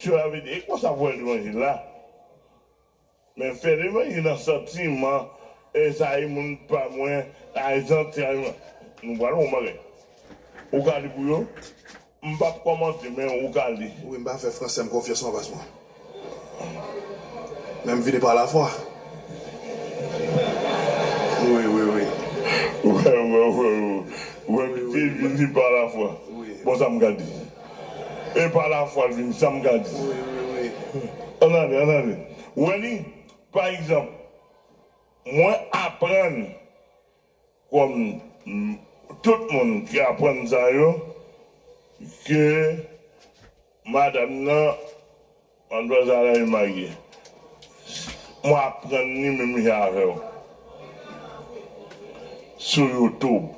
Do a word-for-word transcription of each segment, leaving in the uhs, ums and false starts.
Sè la vle di, e konsa pou fè levanjil la. Men fè levanjil nan santiman, e sa e moun pa mwen, sa e zantray mwen. Nou pral wè yon bagay. Ou ka li pou yo. M p ap kòmante, men ou ka li. Wi, m pa fè fransè m konfyans non, pas mwen. Men m vini pa lafwa. Wi, wi, wi. Wè, wè, wè, wè. Wè, misye vini pa lafwa. Wi. Bon, sa m ka di. E pa lafwa l vini, sa m ka di. Wi, wi, wi. Ann ale, ann ale. Wè li, pa egzanp, mwen aprann kòm, mm, tout moun ki aprann sa yo, ke madanm nan, madmwazèl la, li marye. Mwen aprann li menm jan avè w. Sou YouTube,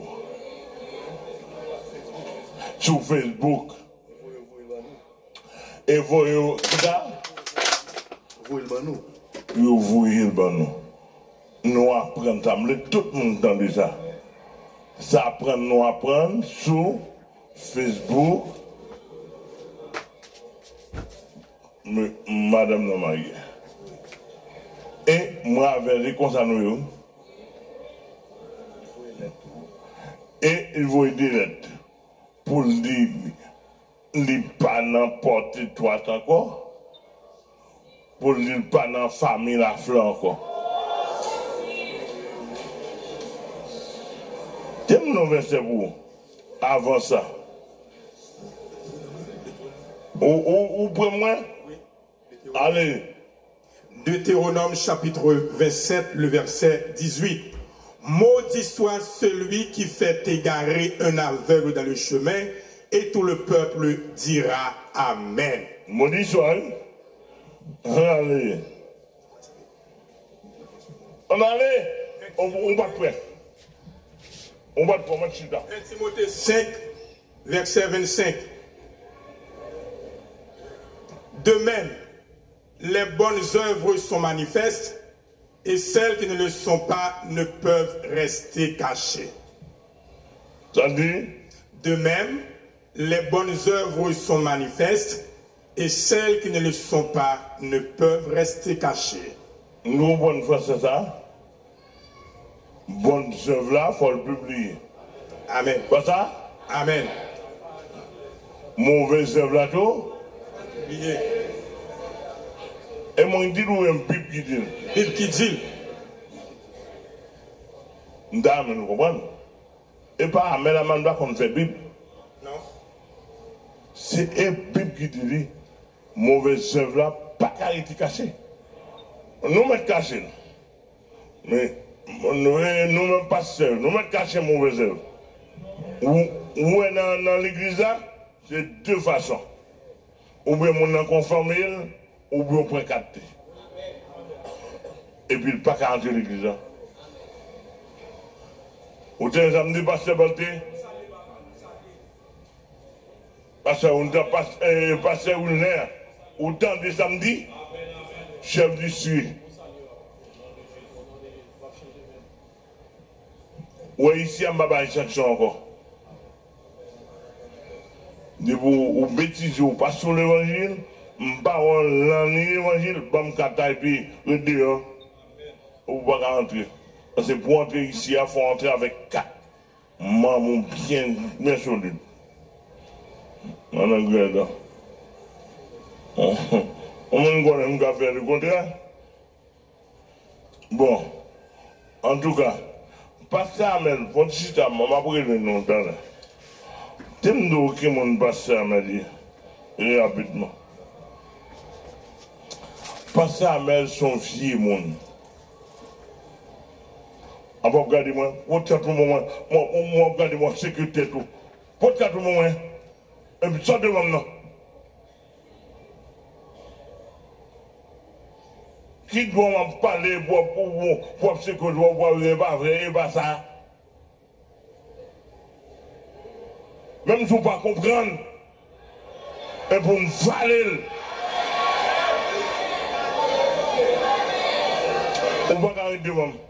sou Facebook, e voye w, kisa? Voye l ban nou. Yo voye l ban nou. Nou aprann sa. M vle tout moun tande sa. Sa aprann nou aprann sou Facebook. M-, madanm nan marye. E mwen avè l, e konsa nou ye wi. E li voye de lèt pou l di li pa nan pòt etwat ankò, pou l di l pa nan fanmi Lafleur ankò. Te m nan vèsè pou ou avan sa. Ou, ou, ou pran mwen? Ale. Deutéronome chapitre vingt-sept, le verset dix-huit. Maudit soit celui qui fait égarer un aveugle dans le chemin, et tout le peuple dira Amen. Maudit soit, wi. Ann ale. Ann ale. Ou, ou pa t prè. Ou pa t prè, mwen chita. Un Timothée cinq, verset vingt-cinq. De même, les bonnes œuvres sont manifestes, et celles qui ne le sont pas ne peuvent rester cachées. Sa di? De même, les bonnes œuvres sont manifestes, et celles qui ne le sont pas ne peuvent rester cachées. Nou konprann fransè sa? Bon zèv la, fò l pibliye. Amèn. Pa sa? Amèn. Move zèv la tou? Pibliye. E mwen ki di l oubyen Bib ki di l? Bib ki di l. M ta renmen nou konprann. E pa Amèn, Amèn pa konn fè Bib. Non. Se e Bib ki di li, move zèv la pa ka rete kache. Nou mèt kache l. Men, nou, nou menm pastè, nou mèt kache move zèv. Ou, ou wè nan, nan legliz la, se de fason. Oubyen moun nan konfime l, oubyen w pran kat li. Epi l pa ka antre legliz la. Ou tande sa m di, pastè Balte? Pastè, ou tande pas-, eh, pastè Wilner, ou tande sa m di? Chèf distri. Ou wè isi a, m pa bay sanksyon ankò. Depi w, ou betize, ou pa sou levanjil, m pa wè w nan ni levanjil, ban m kat la epi ret deyò. Ou pa ka antre. Paske pou antre isi a, fò w antre avèk kat. Manm ou byen, byen solid. Nan anglè la. Yon moun konnen m ka fè lekontrè. Bon, antouka, pastè Amèl, fon ti chita, m ap rele non talè. Te m di w ki moun pastè Amèl ye, e rapidman. Pastè Amèl se yon vye moun. Ap ap gade mwen, pote kat ou ban mwen, mwen, mwen ap gade mwen, sekirite tou. Pote kat ou ban mwen. Epi sot devan m nan. Ki dwa w ap pale pou w ap, pou, pou, pou w ap sekwe dwa w, pou w ap, e pa vre, e pa sa. Menm si w pa konprann, e pou m vale l. Ou pa ka ret devan m.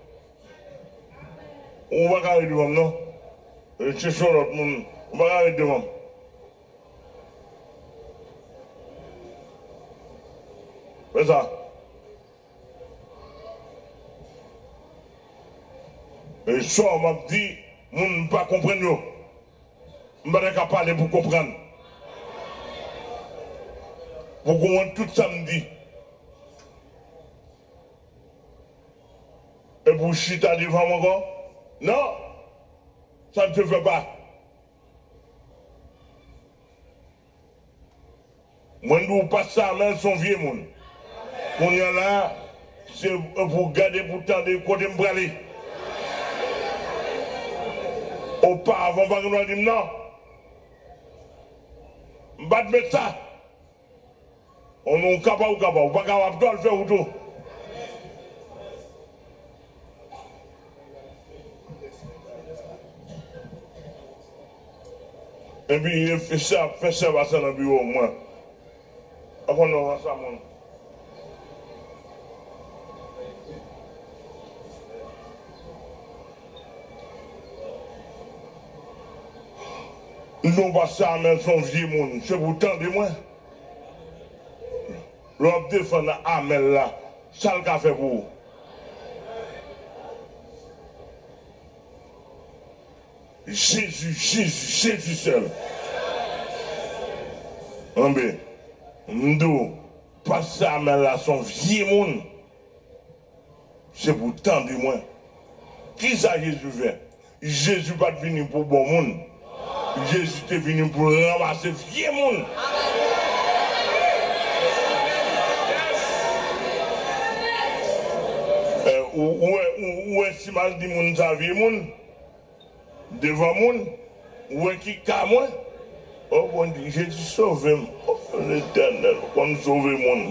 Ou pa ka ret devan m, non. Chèche yon lòt moun. Ou pa ka ret devan m. Fè sa. E sa m ap di, moun pa konprann yo. M pa ta ka pale pou konprann. Pou konprann tout sa m di. Epi w chita devan m ankò? Non! Ça ne se fait pas. Mwen di w, pastè Amèl se yon vye moun. Kounye a la, se pou w gade, pou w tande kote m prale. Oparavan, w pa gen dwa di m non. M pa t met sa. Ou kapab, ou kapab. Ou pa kapab tou, al fè wout ou. Epi, e, fè sa, fè sa pase nan biwo mwen. Ankò non, sa moun. Non, pastè Amèl se yon vye moun. Se pou w tande mwen. Lè w ap defann Amèl la, sa l ka fè pou ou? Jezi, Jezi, Jezi sèl. Anben, m di w, pastè Amèl la se yon vye moun. Se pou w tande mwen. Kisa Jezi fè? Jezi pa t vini pou bon moun. Jezi te vini pou l ranmase vye moun. Eh, ou, ou wè, ou, ou wè si m al di moun sa vye moun? Devan moun, ou wè ki ka mwen? O Bondye, Jezi sove m. O Letènèl, ou konn sove moun.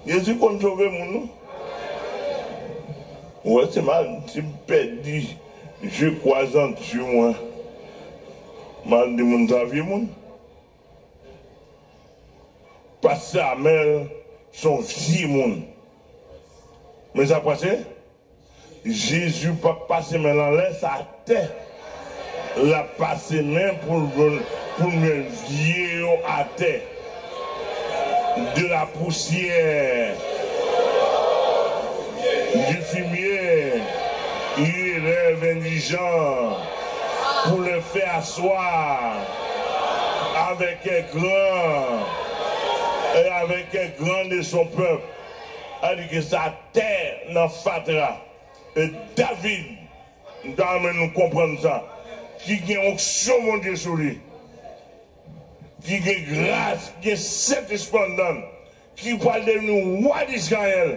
Jezi konn sove moun, wi. Ou wè, si m al, si m pèdi je kwa zanti mwen, m al di moun sa vye moun. Pastè Amèl se yon vye moun. Men sa k pase? Jezi p ap pase men l anlè, sa atè. L ap pase men pou l, pou l men vye yo atè. De la poussière, du fumier, il élève indigent pour le faire asseoir avec les grands et avec les grands de son peuple. Sa vle di ke sa atè nan fatra. E David, m ta renmen nou konprann sa, ki gen onksyon Bondye sou li, ki gen gras, ki gen Sentespri anndan l, ki pral devni wa Izrayèl.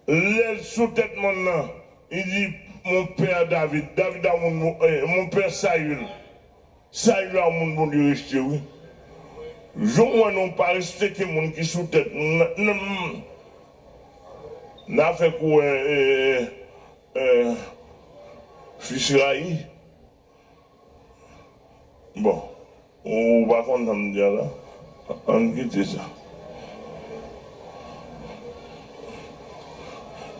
Lè l sou tèt mòn nan, li di, Mon père David, David a moun, eh, Mon père Saül. Sa yo a moun Bondye rejte, wi. Jan w wè nou pa respekte moun ki sou tèt nou, n, n, n a fè kou wè, e, e, fis rayi. Bon, ou pa konn sa m di a la? Ann kite sa.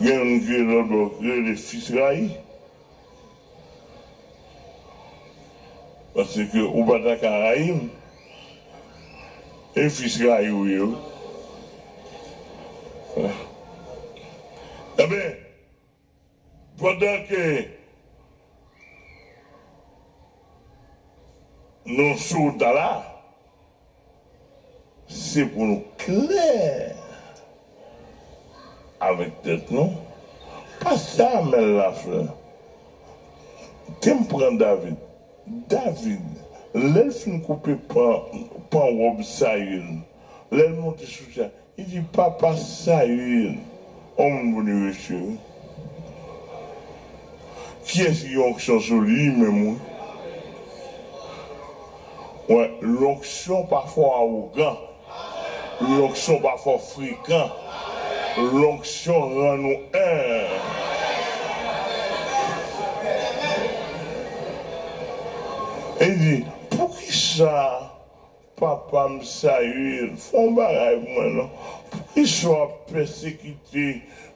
Gen youn ki lòt bò ki rele fis rayi. Paske ou pa ta ka rayi m. E fis rayi ou ye, wi. Enben, pandan ke nou sou wout la, se pou nou klè avèk tèt nou. Pastè Amèl Laflè, te m pran David. David, lè l fin koupe pan, pan wòb Sayil, lè l monte sou chè, li di, Papa Sayil, yon moun pou li rejte, wi. Kiyès ki gen onksyon sou li? Li menm, wi. Wè, lonksyon pa fè w awogan. Lonksyon pa fè w frekan. Lonksyon rann ou enb. E li di, poukisa papa m Sayil fè yon bagay pou mwen non? Poukisa w ap pèsekite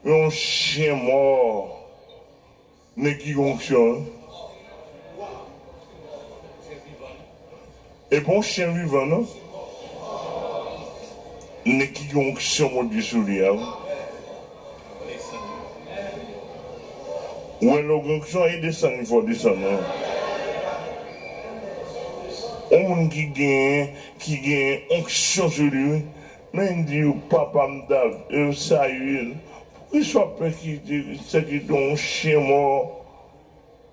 yon chen mò? Nèg ki gen onksyon, wi. E pa yon chen vivan, non. Nèg ki gen onksyon Bondye sou li a, wi. Ou wè lè w gen onksyon, e desann, li fè w desann, non. Yon moun ki gen, ki gen onksyon sou li, wi. Men di, papa m David, e sa ye. Poukisa w ap pèsekite, pèsekite yon chen mò?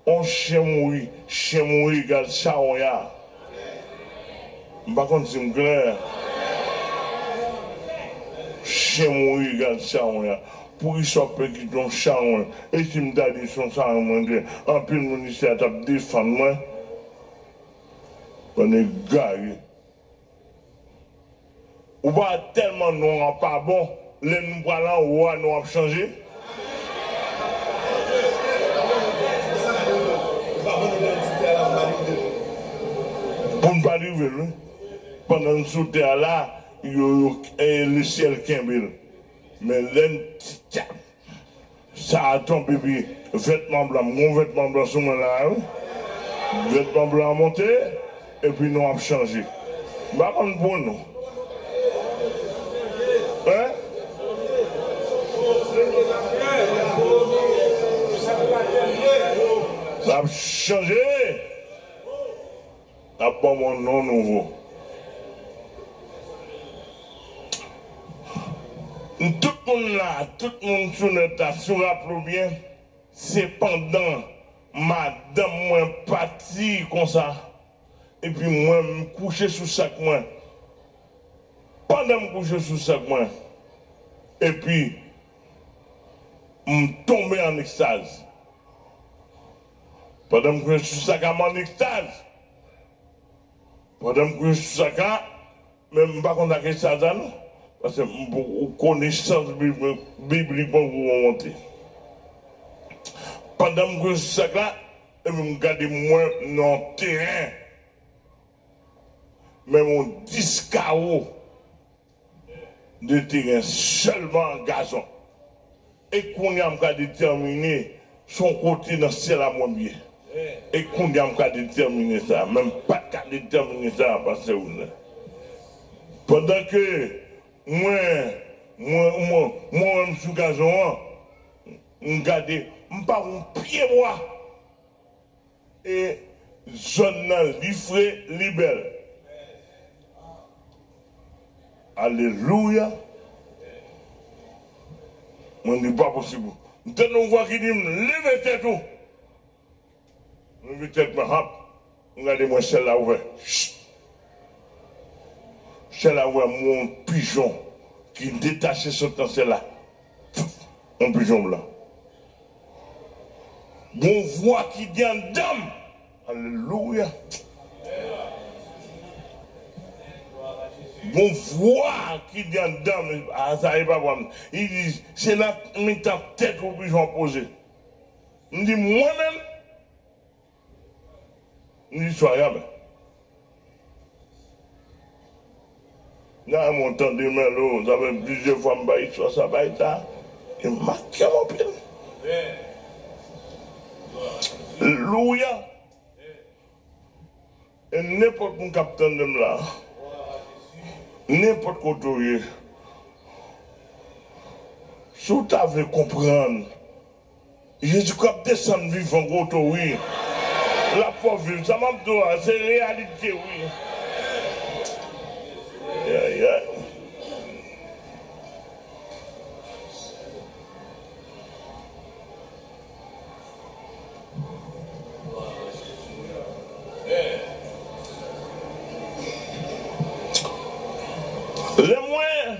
On chen mouri, chen mouri egal chawonya. M pa konn si m klè. Chen mouri egal chawonya. Poukisa w ap pèsekite yon chawonya? E si m ta di se yon chawonya mwen te, anpil moun isi a t ap defann mwen. Bann egare. Ou pa wè tèlman non an pa bon, lè nou pral anwo a, non ap chanje? Pou n pa rive l, wi. Pandan n sou tè a la, yo, yo, e, lesyèl kenbe l. Men lè n tchap, sa a tonbe, epi vètman blan, m gen yon vètman blan sou mwen la, wi. Vètman blan an monte, epi non ap chanje. M pa konn pou nou. Hein? L ap chanje. L ap ban m yon non nouvo. Tout moun la, tout moun sou nèt la, si w raple w byen, se pandan madanm mwen pati konsa, epi mwen, m kouche sou sèk mwen. Pandan m kouche sou sèk mwen, epi m tonbe an ekstaz. Pandan m kouche sou sèk la, m an ekstaz. Pandan m kouche sou sèk la, men m pa konn sa k ekstaz la, non. Paske m, pou, konesans bib-, biblik mwen poko monte. Pandan m kouche sou sèk la, epi m gade, m wè nan yon teren, menm yon dis kawo de teren sèlman gazon. E kounye a m ka detèmine se yon kote nan syèl la mwen ye. E kounye a m ka detèmine sa. Men m pa t ka detèmine sa, pastè Wilner. Pandan ke mwen, mwen, mwen, mwen wè m sou gazon an, m gade, m pa wè yon pye bwa. E zòn nan, li fre, li bèl. Alelouya. Mwen di, pa posib. M tande yon vwa ki di m, leve tèt ou. M leve tèt mwen, hap. M gade, mwen, syèl la ouvè. Chut. Syèl la ouvè, m wè yon pijon ki detache sot nan syèl la. Yon pijon blan. Gon vwa ki di anndan m. Alelouya. Gon vwa ki di anndan m. A, sa e pa vwa m. Li di, se nan mitan tèt ou pijon an poze. M di, mwen menm? M di, swa jamè. Nan mwen tande Mèlo, sa fè plizyè fwa m bay istwa sa, bay sa. E make m anpil. Louya. E nenpòt moun k ap tande m la, nenpòt kote w ye, si w ta vle konprann, Jezikri ap desann vivan kote w, wi. L ap fè w viv. Sa m ap di w a, se reyalite, wi. Ayayay. Lè mwen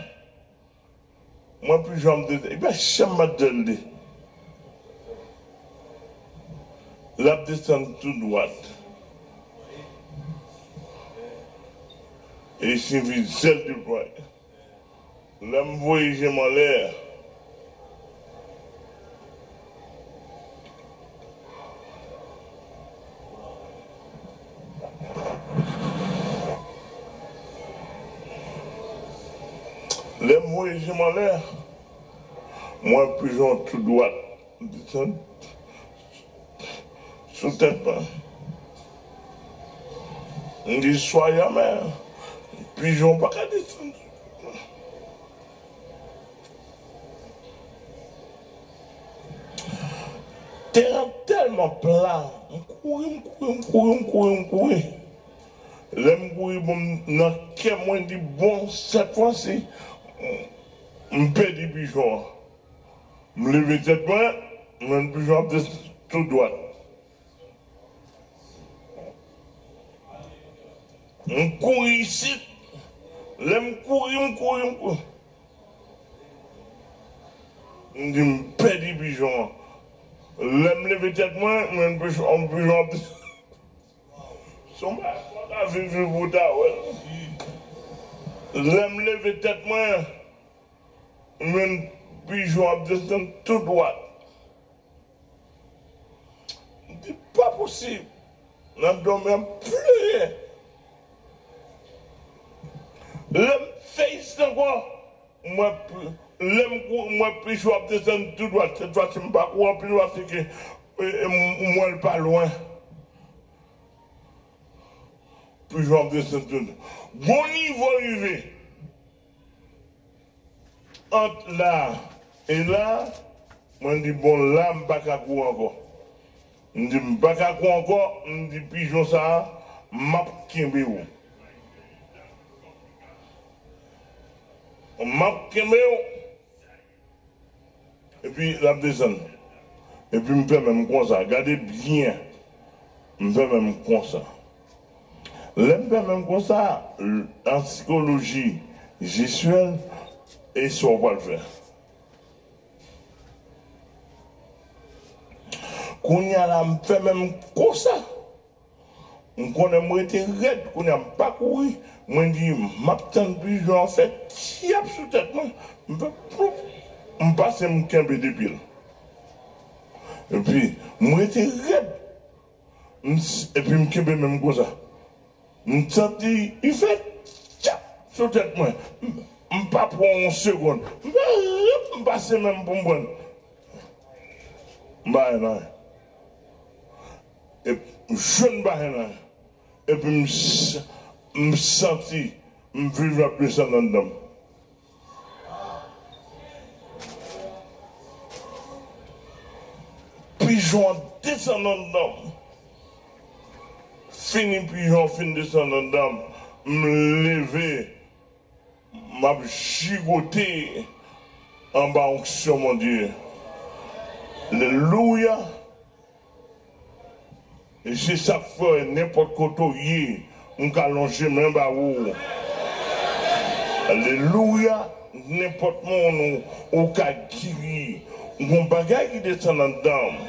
Mwen pi janm de, li pa janm bat zèl li. L ap desann tou dwat. E li siyifi zèl deplwaye. Lè m voye je m anlè, Lè m voye je m anlè, m wè pijon tou dwat desann sou tèt mwen. M di, "Swa ya, men pijon pa ka desann." Teren an tèlman pla, m kouri, m kouri, m kouri, m kouri, m kouri. Lè m kouri, bon, m nan kè mwen di, "Bon, sèt fwa si m pèdi pijon an." M leve tèt mwen, m jwenn pijon ap desann tou dwat. M kouri isit. Lè m kouri, m kouri, m kouri. M di, "M pèdi pijon an." Lè m leve tèt mwen, m jwenn pijon, yon pijon ap desann. Se yon bagay fò ta viv, viv pou ta wè. Lè m leve tèt mwen, m jwenn pijon ap desann tou dwat. M di, "Pa posib." Nan dòmi an, pleye. Lè m fè isit ankò, m wè pi-, lè m kou-, m wè pijon ap desann tou dwat. Sèt fwa si m pa kouri anpil paske, e, e, m, m wè l pa lwen. Pijon ap desann tou. Gon nivo rive. Ant la e la, mwen di, "Bon, la, m pa ka kouri ankò." M di, "M pa ka kouri ankò," m di, "Pijon sa a, m ap kenbe w. M ap kenbe w." Epi, l ap desann. Epi m fè men m konsa. Gade byen. M fè men m konsa. Lè m fè men m konsa, an sikoloji jesuèl, e sa w pral fè. Kounye a la, m fè men m konsa. M konnen m rete rèd, kounye a m pa kouri. Mwen di, "M ap tann pijon an fè tyap sou tèt mwen." M fè ploup, m pase, m kenbe de pye l. Epi, m rete rèd. M s-, epi m kenbe men m konsa. M santi li fè tyap sou tèt mwen. M, m pa pran yon segonn. M fè rip, m pase men m pou m pran. M pa wè anyen. Epi m jwenn bagay la. Epi m s-, m santi m viv l ap desann anndan m. Pijon an desann anndan m. Fini pijon an fin desann anndan m, m leve. M ap jigote anba onksyon Bondye. Alelouya! E se sa k fè, nenpòt kote w ye, m ka lonje men ba ou. Alelouya! Nenpòt moun ou, ou ka geri. Gon bagay ki desann anndan m.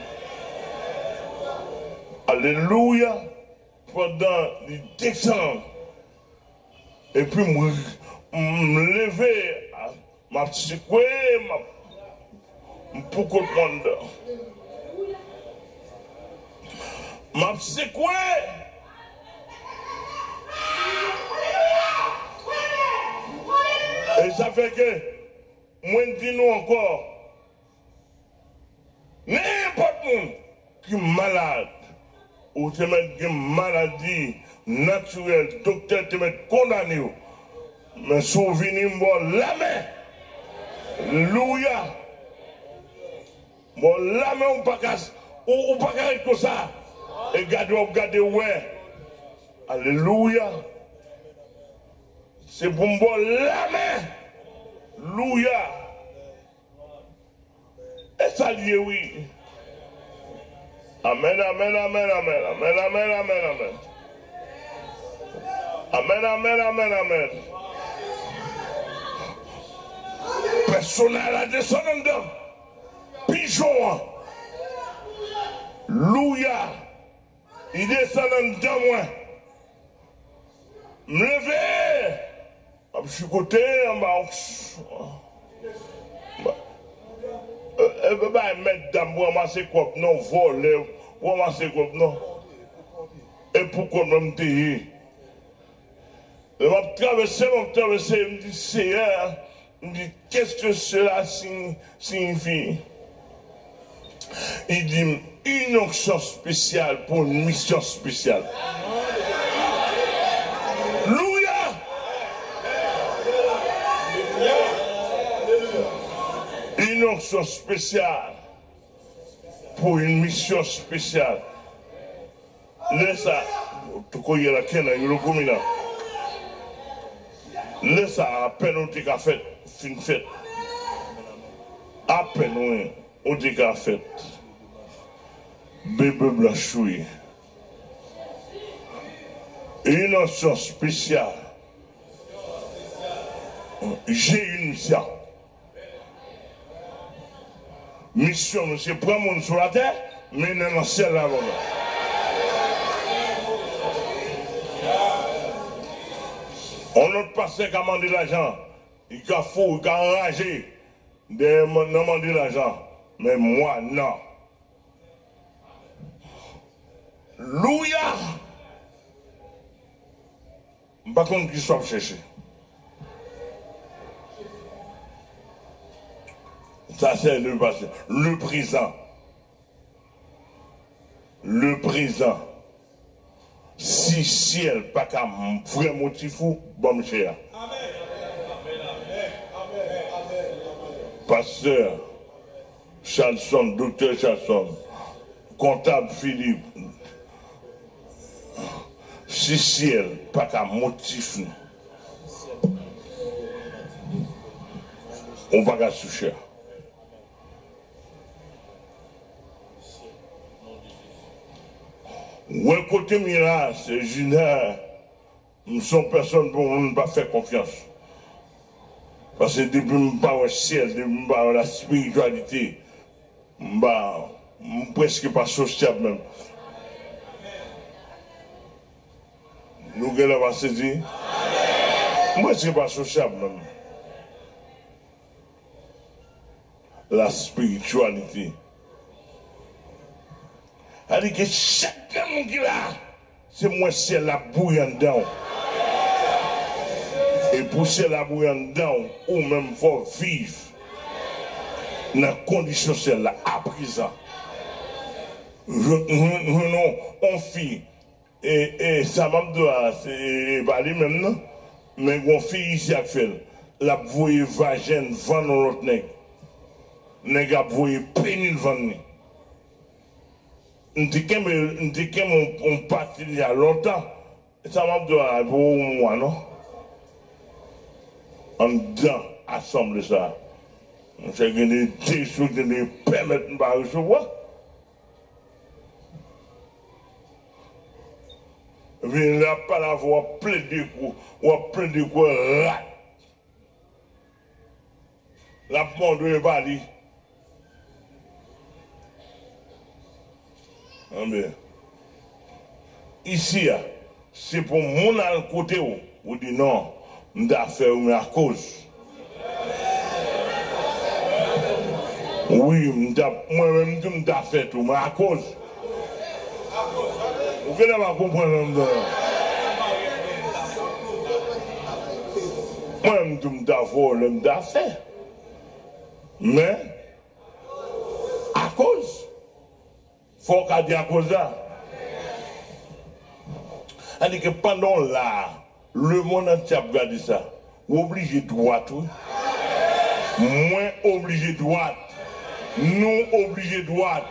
Alelouya! Pandan li desann, epi m, m leve, m ap sekwe, m ap, m pou kont mwen anndan. M ap sekwe. E sa fè ke mwen di nou ankò, nenpòt moun ki malad, ou te mèt gen maladi natirèl, doktè te mèt kondane w. Men si w vini, m ba w lamen. Alelouya! M ba w lamen, ou pa ka, ou, ou pa ka ret konsa. E gade w ap gade w wè. Alelouya! Se pou m ba w lamen. Alelouya! E sa l ye, wi. Amèn, amèn, amèn, amèn. Amèn, amèn, amèn, amèn. Amèn, amèn, amèn, amèn. Pèsonèl la desann anndan m. Pijon an. Louya. Li desann anndan mwen. M leve. M ap jigote anba onksyon. E, e, pa bay mèt dam pou ranmase kòb non, vòlè pou ranmase kòb non. E pou kòb mwen m te ye. Lè m ap travèse, m ap travèse, m di, "Seyè," m di, "Qu'est-ce que cela sign-, signifie?" Li di m, "Une onction spéciale pour une mission spéciale." Misyon espesyal. Pou yon misyon espesyal. Lè sa, toko yè la kenan yo lo komi nan. Lè sa, apèn ou te ka fèt, fin fèt. Apèn, wi, ou te ka fèt. Bebe blanch ou ye. Yon misyon espesyal. J'ai une mission. Misyon nou se pran moun sou latè, mennen nan syèl la avè nou. On lòt pastè ka mande lajan, li ka fou, li ka anraje dèyè man- nan mande lajan, men mwa nan. Louya! M pa konn kisa w ap chèche. Sa se le pase. Le prezan. Le prezan. Si syèl pa ka m- vrè motif ou, ban m chè a. Pastè Charlson, doktè Charlson, kontab Philippe, si syèl pa ka motif nou, ou pa ka sou chè. Wè kote m ye la, se Jina. M se yon pèsòn pou moun pa fè konfyans. Paske depi m pa wè syèl, depi m pa wè laspirityalite, m pa, m prèske pa sosyab menm. Nou genlè pa sezi? M prèske pa sosyab menm. Laspirityalite. Sa di ke chak grenn moun ki la, se m wè syèl la ap bouyi anndan w. E pou syèl la bouyi anndan w, ou menm fò w viv nan kondisyon syèl la aprezan. Jwenn, jwenn, jwenn yon, yon fi, e, e, sa m ap di w la, se, e, e pa li menm non. Men gon fi isi a k fè l. L ap voye vajen l vann yon lòt nèg. Nèg ap voye peni l vann li. M te kenbe, m te kenbe yon, yon pati deja lontan. Sa m ap di w la, pou yon mwa non. Anndan asanble sa a. Monchè, gen de, de sou, gen de pèmèt m pa resevwa. Vin la ap pale avè w, w ap plede kou, w ap plede kou rat. L ap mande w e pa li. Anben, isi a, se pou moun al kote w, ou di non, m ta fè w, men akoz. Wi, m ta, mwen menm tou, m ta fè tou, men akoz. Ou genlè pa konprann anndan an. Mwen menm tou, m ta vòlè, m ta fè. Men, akoz. Fò w ka di akoz la. Sa di ke pandan w la a, lemonn antye ap gade sa. Ou oblije dwat, wi. Mwen oblije dwat. Nou oblije dwat.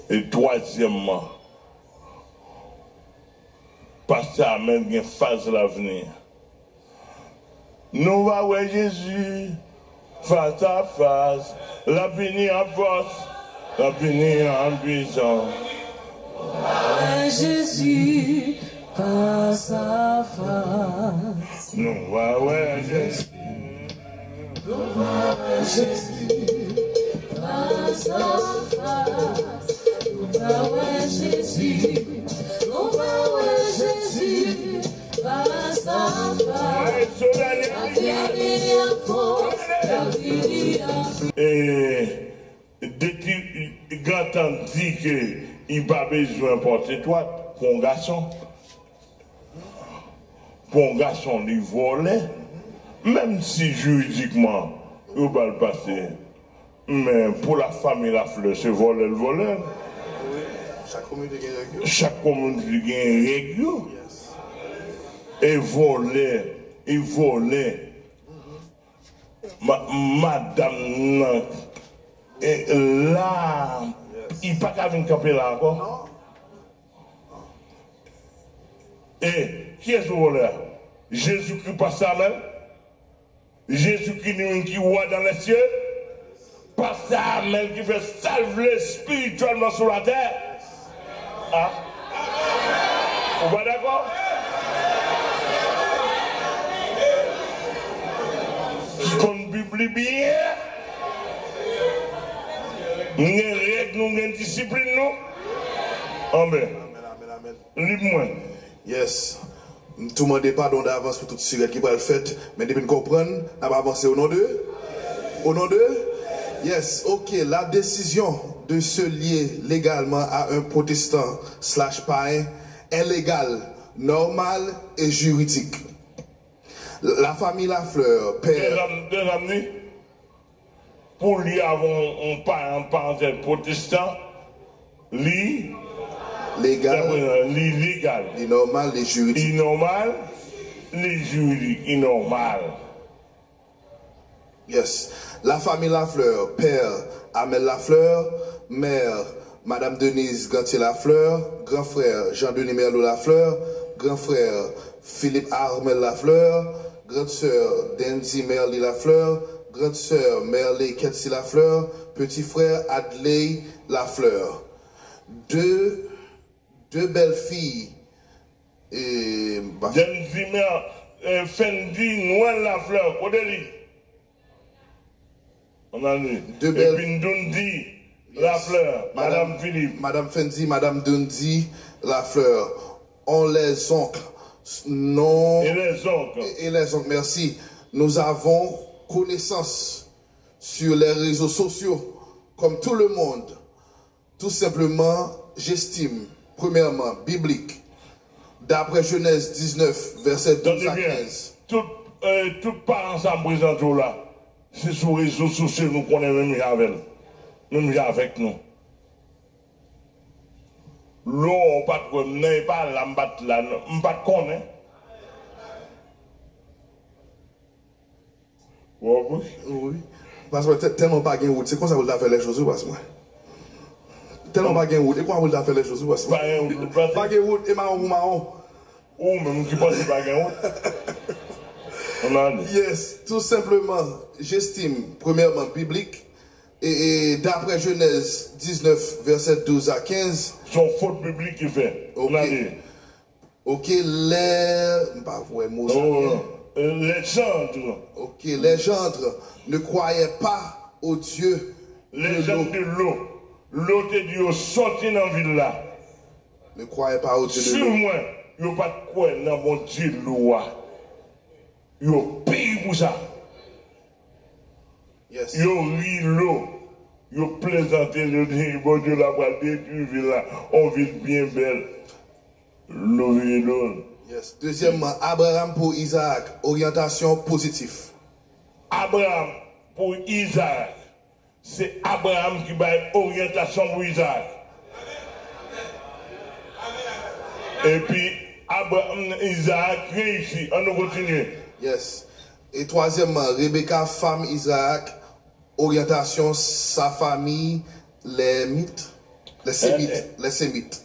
E twazyèmman, pastè Amèn gen faz lavni. Nou va wè Jezi fas a fas. L ap vini an fòs. L ap vini an pwisans. Wè Jezi fas a fas. Nou va wè Jezi. Nou va wè Jezi fas a fas. Nou va wè Jezi. Nou va wè Jezi. Fas a fas. L ap vini an fòs. L ap vini an. E, de ti, Grantan di ke li pa bezwen pòte twat pou yon gason. Pou yon gason, li vòlè. Menm si jiridikman, yo ba l pase. Men pou la fanmi Laflè, se vòlè l vòlè. Wi, chak kominote gen règ yo. Chak kominote gen règ yo. Yes. E vòlè, e vòlè. Ma- madanm nan, e, la, li pa ka vin kanpe la ankò. E kiyès ou vòlè a? Jezikri pastè Amèl? Jezikri li menm ki wa dans les cieux? Pastè Amèl ki fè sa l vle espirityèlman sou latè? A? Ou pa dakò? Ki konn Bib li byen? Nou gen règ nou, gen disiplin nou? Anben. Li pou mwen. Yes. M tou mande padon davans pou tout sirèt ki pral fèt, men depi n konprann, n ap avanse o non de, o non de, yes, ok, la décision de se lier légalement à un protestant slash païen est légale, normale et juridique. La famille Lafleur, père. Pou li avè yon, yon pa- yon parantèz pwotestan, li legal, li legal, li nòmal, li jiridik. Li nòmal, li jiridik, li nòmal. Yes. La famille Lafleur, père Amel Lafleur, mère Madame Denise Gantier Lafleur, grand frère Jean Denis Merlot Lafleur, grand frère Philippe Armel Lafleur, grande sœur Dendy Merly Lafleur, grande sœur Merley Ketsi Lafleur, petit frère Adley Lafleur. Deux, deux belles filles. E, Dendy Mer, e, Fendi Noël Lafleur, kote li? Ann ale. Deux belles. Epi Ndoundi Lafleur, Madame Philippe. Madame Fendi, Madame Dundy Lafleur. On les oncles. Non. Et les oncles. Et, et les oncles, merci. Nous avons connaissance sur les réseaux sociaux, comme tout le monde. Tout simplement, j'estime, premièrement, biblique, d'après Genèse dix-neuf, verset douze à quinze. Tout, e, tout paran sa m prezante w la, se sou rezo sosyo nou konnen menm jan avè l. Menm jan avèk nou. Lò w pa t wè m nan, e pa la m pa t la, non, m pa t konnen. Ou konprann? Wi. Pas mwen, tè- tèlman pa gen wout, se konsa pou l ta fè lè cho sou pas mwen. Tèlman pa gen wout, e kòman pou l ta fè lè cho sou pas mwen? Pa gen wout, pa gen wout, e mawon pou mawon. Ou menm ki panse pa gen wout. Ann ale. Yes, tout simplement, j'estime, premièrement, biblique, et, et d'après Genèse dix-neuf, verset douze à quinze. Se yon fot biblik ki fè. Ok. Ann ale. Ok, les, m pa wè mo sa byen. Les gendres. Ok, les gendres ne croyaient pas au Dieu de l'eau. Les gendres de l'eau. Lò te di yo sòti nan vil la. Ne croyaient pas au Dieu de l'eau. Swiv mwen, yo pa t kwè nan Bondye lò a. Yo peye pou sa. Yes. Yo ri lò. Yo plezante, yo di, Bondye la pral detwi vil la. On vil byen bèl. Lò vire do l. Yes. Dezyèmman, Abraham pour Isaac, orientation positive. Abraham pou Izaak. Se Abraham ki bay oryantasyon pou Izaak. Epi Abraham, Izaak reyisi. Ann nou kontinye. Yes. E twazyèmman, Rebecca, femme Isaac, orientation, sa famille, les Mites, les Sémites, les Sémites.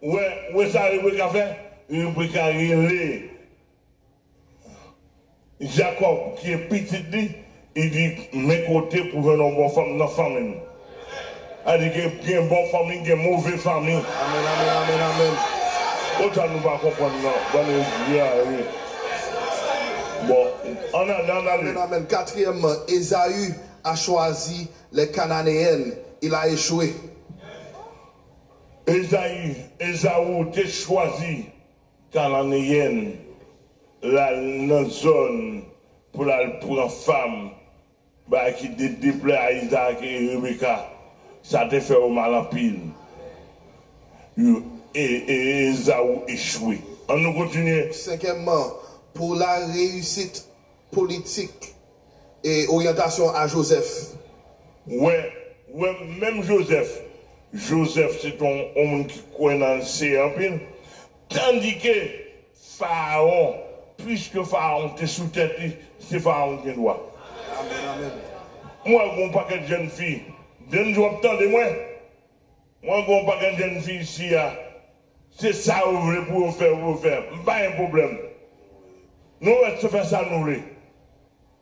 Ou wè, ou wè sa Rebecca fè? Rebecca rele Jakòb, ki e pitit li, li di, men kote pou jwenn yon bon fanm nan fanmi m. Sa di gen, gen bon fanmi, gen move fanmi. Amèn, amèn, amèn, amèn. Otan nou pa konprann nan, bann egare. Bon, ann ale, ann ale. Amèn, amèn. Quatrièmement, Ésaü a choisi les Cananéennes, il a échoué. Ezayi, Ezaou te chwazi Kananeyèn l al nan zòn pou l al pran fanm, bagay ki te deplè a Izaak e Rebeka. Sa te fè yo mal anpil. Yo, e, e, Ezaou echwe. Ann nou kontinye. Cinquièmement, pour la réussite politique et orientation à Joseph. Wè, wè, menm Jozèf, Jozèf se te yon, yon moun ki kwè nan Seyè anpil. Tandike Farawon, piske Farawon te sou tèt li, se Farawon ki gen dwa. Amèn, amèn. Mwen, gon pakèt jèn fi, jèn fi w ap tande mwen. Mwen, gon pakèt jèn fi isi a. Se sa yo vle pou yo fè, pou yo fè. M pa gen pwoblèm. Nou mèt fè sa nou vle.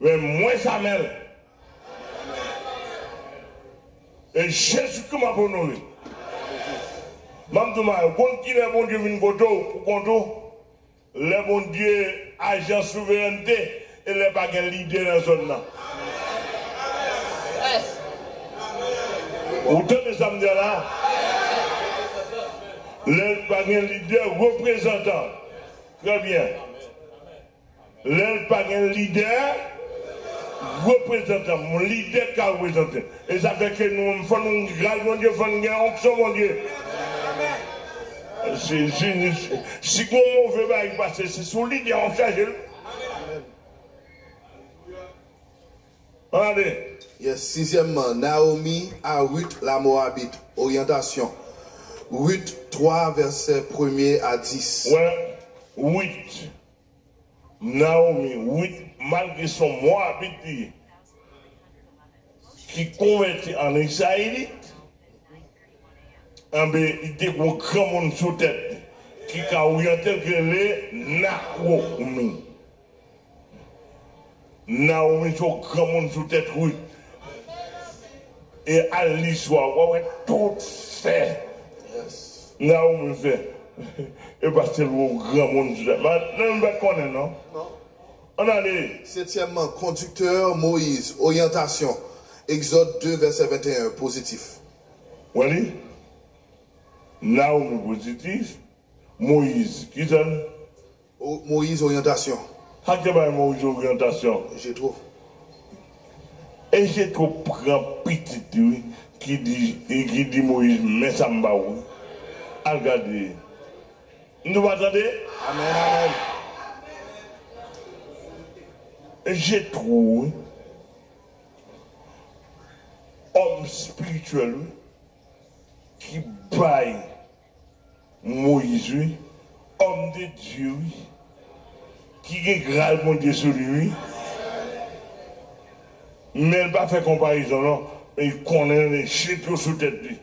Men mwen, Samèl, e Jezikri m ap onore. M ap di w, Mayo, konn kilè Bondye vin kote w pou kont ou? Lè Bondye aji an souverènte e lè pa gen lidè nan zòn nan. Ou tande sa m di a la? Lè l pa gen lidè, reprezantan. Trè byen. Lè l pa gen lidè, reprezantan, lidè ka reprezante. E sa fè ke nou menm, fò nou gras Bondye, fò n gen onksyon Bondye. Si, si, si, si gon move bagay ki pase, se sou lidè w ap chaje l. Ann ale. Yes, sizyèmman, Naomi a Ruth la Moabite. Oryantasyon. Ruth twa, vèsè premye a dis. Wè, Ruth. Naomi, Ruth, malgre se yon Moabit li ye, ki konvèti an Izrayelit, enben, li te gen yon granmoun sou tèt li, ki ka oryante l, ki rele Naomi. Naomi se yon granmoun sou tèt Ruth. E al li istwa, w a wè tout fè Naomi fè. E pastè l wè yon granmoun sou tèt. Nan m pa t konnen non. Ann ale. Setyèmman, kondiktè, Moyiz, oryantasyon. Egzòd de, vèsè venteyen, pozitif. Wè li? Naomi pozitif. Moyiz, ki zòn? O-, Moyiz, oryantasyon. Sa k te bay Moyiz oryantasyon? Jetwo. E Jetwo pran pitit li, wi, ki di, ki di Moyiz, men sa m ba ou. Al gade. Nou pa tande? Amèn, amèn. Jetwo, wi. Òm espirityèl, wi. Ki bay Moyiz, wi. Òm de Dye, wi. Ki gen gras Bondye sou li, wi. Men l pa fè konparezon, non. Men l konnen li Jetwo sou tèt li.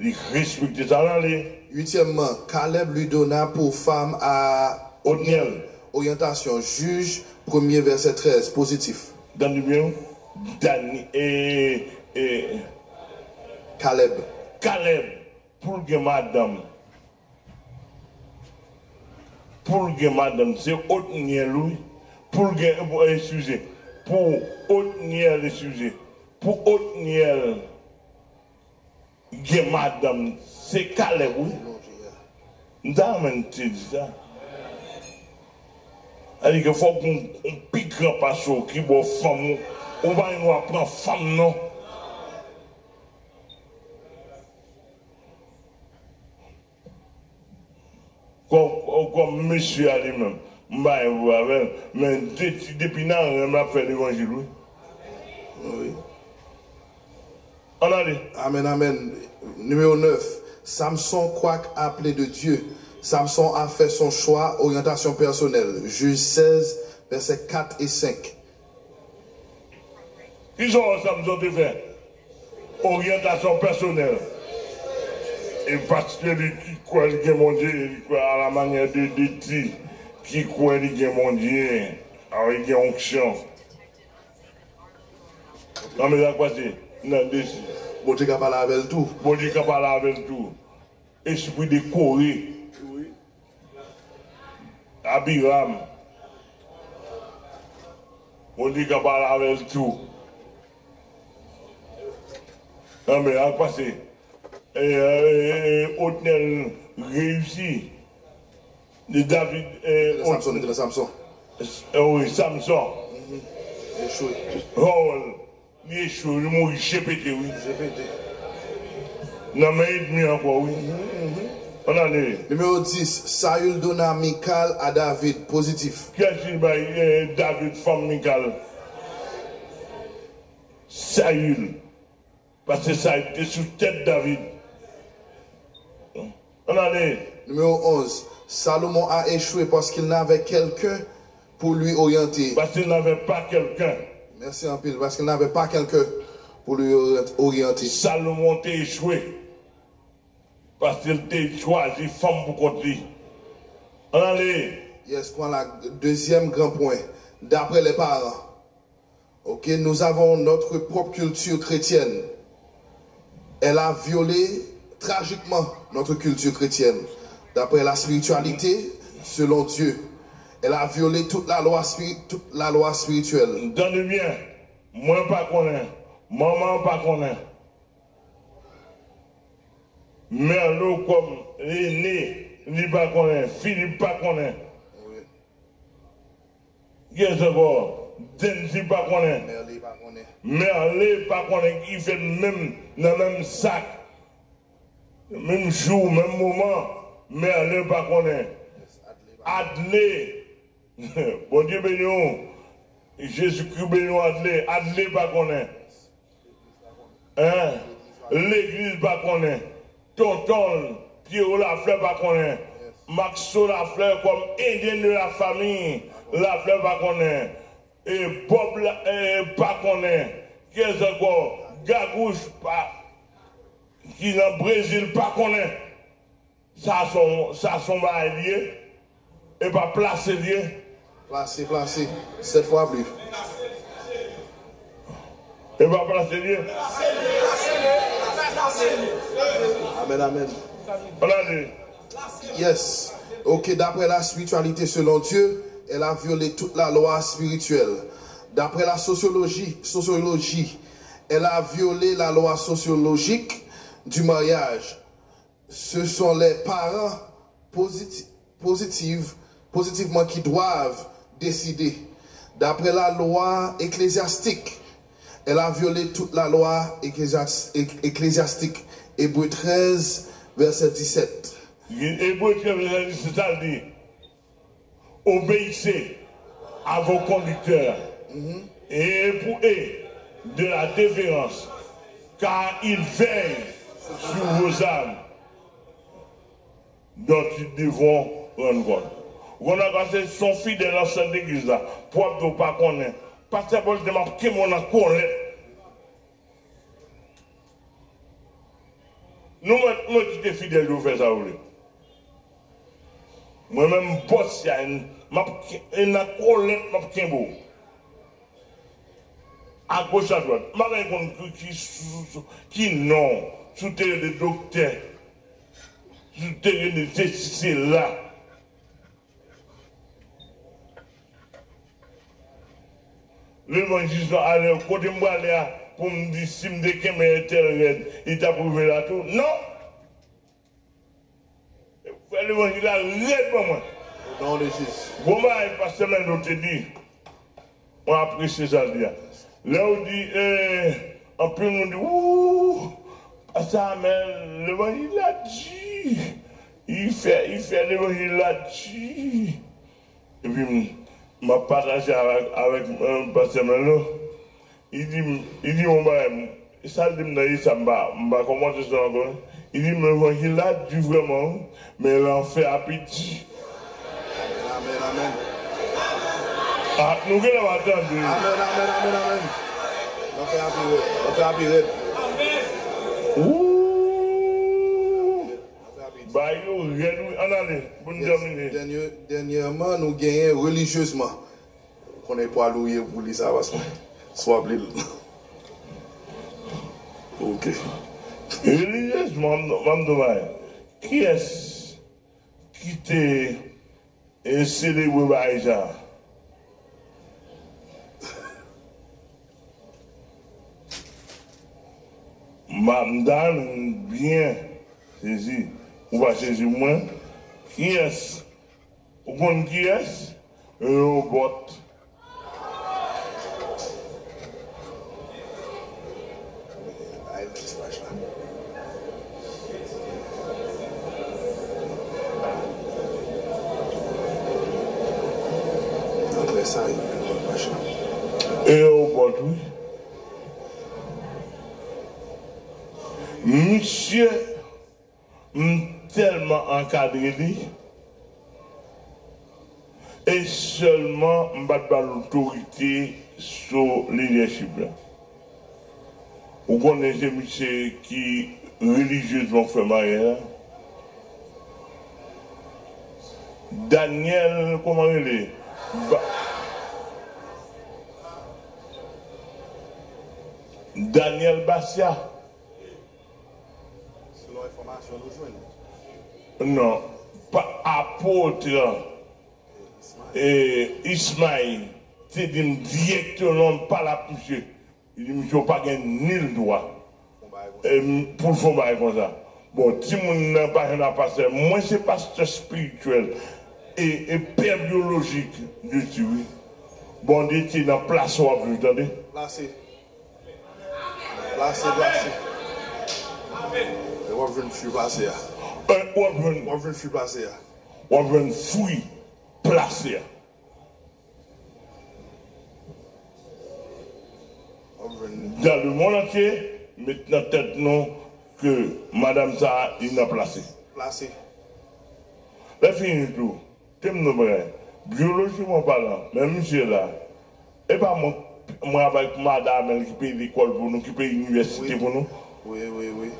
Li respekte sa, ann ale. Uityèmman, Caleb lui donna pour femme à Otniel. Otniel. Oryantasyon, Jij, premye, vèsè trèz, pozitif. Tande byen, wi. Dani, e, e, Caleb. Caleb, pou l gen madanm. Pou l gen madanm, se Otniel, wi. Pou l gen, eskize, pou Otniel, eskize. Pou Otniel gen madanm, se Caleb, wi. M ta renmen te di sa. Sa di ke fòk yon, yon pi gran pase w ki ba w fanm ou. Ou pa gen dwa pran fanm, non. Kòm, kòm mesye a li menm, m pa gen pwoblèm avè l, men de-, depi nan renmen l ap fè levanjil, wi. Wi. Ann ale. Amèn, amèn. Numéro neuf. Samson, quoique appelé de Dieu. Samson a fait son choix, orientation personnelle. Juge seize, versets quatre et cinq. Kisa w wè Samson te fè? Oryantasyon pèsonèl. E paske li ki kwè li gen Bondye, li kwè à la manière de, de ti, ki kwè li gen Bondye, a, li gen onksyon. Nan men sa k pase, nan desi. Bondye ka pale avè l tou. Bondye ka pale avè l tou. Espri de Kore. Abiram. Bondye ka pale avè l tou. Nan men sa k pase. E, e, e, Otnèl reyisi. De David, e, Samson, Ot-, Samson. E, wi, Samson. Echwe. Hòl, li echwe, li mouri jepete, wi. Jepete. Nan men ènmi ankò, wi. Ann ale. Numéro dix, Saül donna Michal à David. Pozitif. Kiyès ki bay, e, David fanm Michal? Saül. Paske sa te sou tèt David. Ann ale. Numéro onze. Salomon a échoué parce qu'il n'avait quelqu'un pour lui orienter. Parce qu'il n'avait pas quelqu'un. Merci anpil, parce qu'il n'avait pas quelqu'un pour lui orient- orienter. Salomon te echwe. Paske l te chwazi fanm pou kont li. Ann ale. Yes, pran la deuxième grand point. D'après les parents, ok, nous avons notre propre culture chrétienne. Elle a violé tragiquement notre culture chrétienne. D'après la spiritualité, selon Dieu, elle a violé toute la loi, spiri- toute la loi spirituelle. Tande byen, mwen pa konnen, manman pa konnen. Mèlo kòm ene, li pa konnen. Filip pa konnen. Wi. Kiyès ankò? Denzi pa konnen. Mèle pa konnen. Mèle pa konnen ki fèt menm nan menm sak. Menm jou, menm moman, Mèle pa konnen. Adle pa konnen. Adle. Bondye beni w. Jezikri beni w, Adle. Adle pa konnen. Hein? Legliz pa konnen. Tonton l, Pyero Laflè pa konnen. Maxo Laflè kòm aidant de la famille Laflè pa konnen. E Bob la, e, pa konnen. Kiyès ankò? Gagouch pa, ki nan Brezil pa konnen. Sa se yon, sa se yon bagay li ye. E pa plase li ye. Plase, plase. Sèt fwa plis. E pa plase li ye. Amen, amen. Ann ale. Yes. Ok, d'après la spiritualité selon Dieu, elle a violé toute la loi spirituelle. D'après la sociologie, sociologie, elle a violé la loi sociologique du mariage. Ce sont les parents positi- positifs, positivement qui doivent décider. D'après la loi ecclésiastique, elle a violé toute la loi ecclésias- ec- ecclésiastique. Hébreux treize, verset dix-sept. Ebre trèz, vèsè diset, sa l di, obéissez à vos conducteurs et pour eux de la déférence, car ils veillent sur vos âmes dont ils devront rendre compte. Ou konn sa k pase? Se yon fidèl ansent legliz la, pwòp yo pa konnen. Pastè Paul di, "M ap kenbe w nan kòlèt." Nou mèt, mwen kite fidèl yo fè sa yo vle. Mwen menm, bòs ya, m ap ken- e nan kòlèt, m ap kenbe w. Agoch, adwat. M pa gen konn ki, ki, sou- sou- ki non, si w te rele doktè, si w te rele sesi, sela. Levanjis la, alè, kote m prale a, pou m di si m te kenbe Ethelred, li t ap rive la tou? Non! Fè levanjil la rèd ban mwen. Au nom de Jésus. Bon bagay, pastè Mèlo te di. Mwen apresye sa l di a. Lè w di, eh, anpil moun di, "Ooh, pastè Amèl, levanjil la di." Li fè, li fè levanjil la di. Epi m, m ap pataje avèk, avèk, eh, pastè Mèlo. Li di m, li di m yon bagay, m, sa l di m nan, e sa m pa, m pa kòmante sou ankò. Li di m levanjil la di vrèman, wi, men lanfè a piti. Amen, amen, amen. Ah, nou genlè pa tande. Amen, amen, amen, amen. Lanfè a pi rèd, lanfè a pi rèd. Ooh! Bagay yo rèd, wi. Ann ale, pou n tèmine. Dènye- dènyèman, nou genyen relijyezman. Konnen pwa lou ye pou li sa, paske swa pli l. Ok. Relijyezman, m, m ap di w bagay. Kiyès ki te, e, selebre bagay sa a? M, m ta renmen byen sezi. Ou pa sezi mwen? Kiyès? Ou konn kiyès? Rewobòt. Rewobòt, wi. Misye M tèlman ankadre li. E sèlman m pa t ba l otorite sou lidèchip la. Ou konnen se misye ki relijyezman fè maryaj la. Daniel, kòman rele? Ba- Daniel Basya. Selon enfòmasyon nou jwenn. Non, pa apot e, Ismail te di m dirèkteman, m pale ak misye. Li di, "Misye, w pa gen nil dwa, e, m- pou l fè yon bagay konsa." Bon, timoun nan pa janm ap pastè. Mwen se pastè espirityèl e, e pè byolojik de ti, wi. Bondye te nan plas w ap viv, tande. Plase. Plase, plase. E w ap jwenn fwi plase a. E, w ap jwenn, w ap jwenn fwi plase a. W ap jwenn fwi plase a. W ap jwenn. Dans le monde entier, met nan tèt nou ke madanm sa a, li nan plase. Plase. Lè fini tou, Te m nan bagay. Byolojikman palan, men misye la, e pa mwen, mwen avèk madanm l ki peye lekòl pou nou, ki peye inivèsite pou nou. Wi, wi, wi.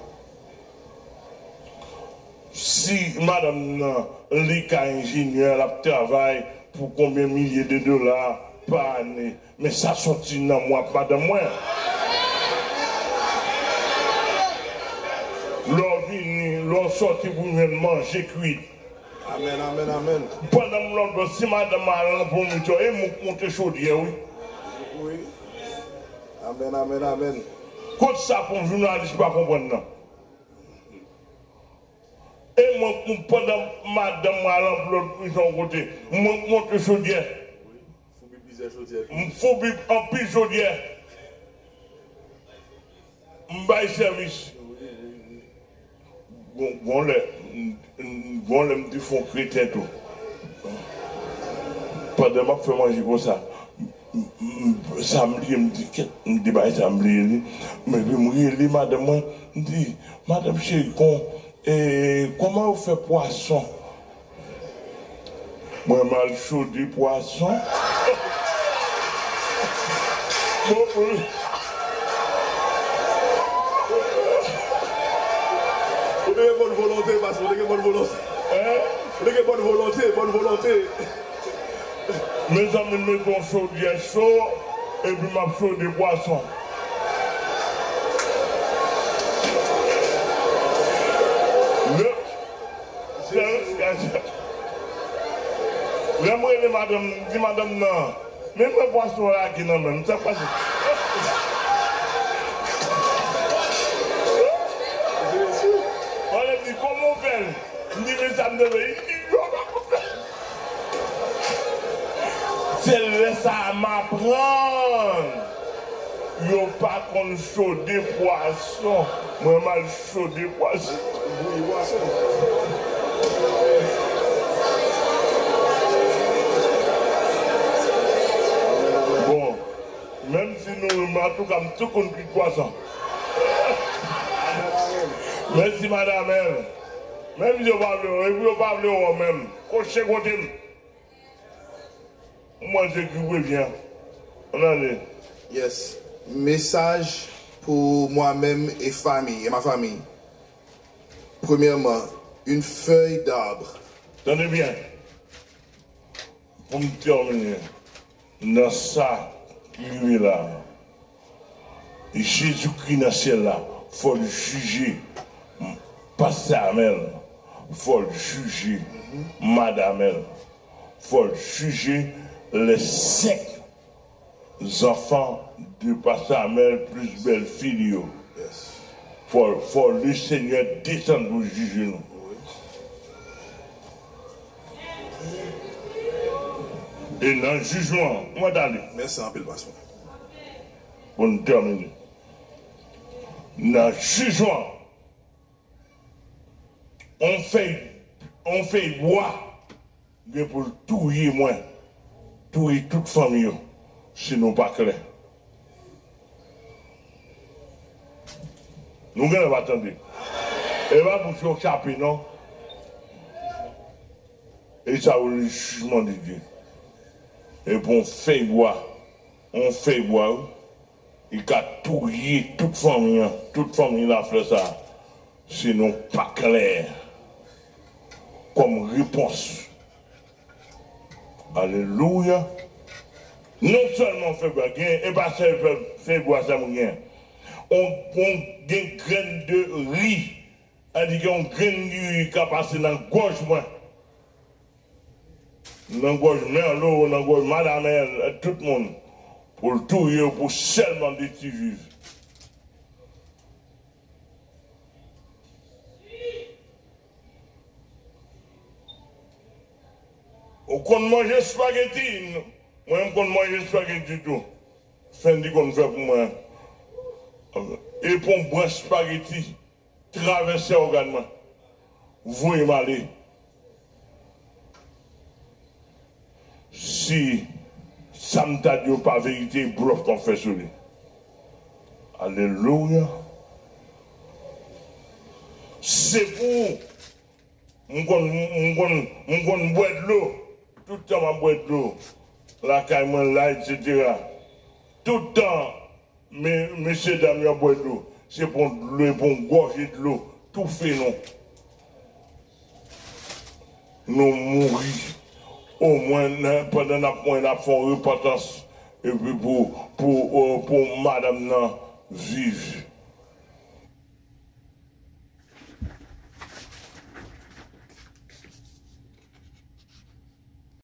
Si madanm nan, li ka enjenyè, l ap travay pou konbyen milye de dola pa ane, men sa soti nan mwen ak madanm mwen. Lè w vini, lè w sòti pou jwenn manje kwit. Amèn, amèn, amèn. Pandan m lòtbò, si madanm al nan pwomotè, e mwen k monte chodyè, wi. Wi. Amèn, amèn, amèn. Kot sa pou jounalis pa konprann nan? E mwen, mwen, pandan madanm mwen al anpil lòt misyon kote, mwen k monte chodyè. Foubi plizyè chodyè. M foubi anpil chodyè. M bay sèvis. Gon, gon lè, m- m- gon lè m te fè yon kreten tou. Pandan m ap fè manje konsa, m- m- m- sa m bliye, m di, "Kèt, m di bagay sa m bliye li." Men epi m rele madanm mwen, m di, "Madanm cheri, kon, e, kòman yo fè pwason?" Mwen m al chode pwason. Bon, bon. Ou te gen bòn volonte, pastè, ou te gen bòn volonte. Hein? Ou te gen bòn volonte, bòn volonte. Mezanmi, m mete yon chodyè cho, epi m ap chode pwason. Lè, lè m rele madanm, m di madanm nan, "Men mwen pwason lage nan men m, sa k pase?" Madanm di, "Kòman w fè l?" M di, "Men sa m te fè." Li di, "Yo pa konprann." Se lè sa a m aprann yo pa konn chode pwason. Mwen m al chode pwason. Bouyi pwason. Bon, menm si nou ri m, antouka, m tou konn kwit pwason. Mèsi, madanm. Menm si yo pa vle w, epi yo pa vle w menm. Kouche kote m. Mwen se ki revyen. Ann ale. Yes. Message pour moi-même et famille, et ma famille. Premièrement, une feuille d'arbre. Tande byen. Pou m tèmine, nan sa ki rive la, Jezikri nan syèl la, fò l jije pastè Amèl, fò l jije madanm Amèl, fò l jije les cinq enfants de pasteur Amèl plis bèlfi li yo. Fò, fò le Senyè desann pou jije nou. E nan jijman, mwen t ale. Mèsi anpil, pastè. Pou n tèmine. Nan jijman, on fèy, on fèy bwa gen pou l touye mwen, touye tout fanmi yo, si nou pa klè. Nou genlè pa tande. E pa pou yo chape, non. E sa yo le jijman de Dye. Epi yon fèy bwa, yon fèy bwa, wi, li ka touye tout fanmi an, tout fanmi Laflè sa a, si nou pa klè kòm repons. Alelouya. Non sèlman fèy bwa, gen, e pa sèl fèy, fèy bwa sèlman gen. On, on, gen grenn de ri. Sa di gen yon grenn diri ka pase nan gòj mwen, nan gòj Mèlo, nan gòj Madamèl, tout moun, pou l touye yo, pou sèlman detwi viv. Ou konn manje espageti? Mwen, m konn manje espageti tou. Fendi konn fè pou mwen. E pou yon branch espageti travèse ògàn mwen, voye m ale. Si sa m ta di yo pa verite, e blòf m ap fè sou li. Alelouya. Se pou m konn, m konn, m konn bwè dlo. Tout tan m ap bwè dlo. Lakay mwen la, etsetera. Tout tan Me, mesye dam yo ap bwè dlo. Se pou dlo, pou gòje dlo toufe nou. Nou mouri. Omwen, nan, pandan n ap mouri, n ap fè yon repantans. Epi pou, pou, euh, pou madanm nan viv.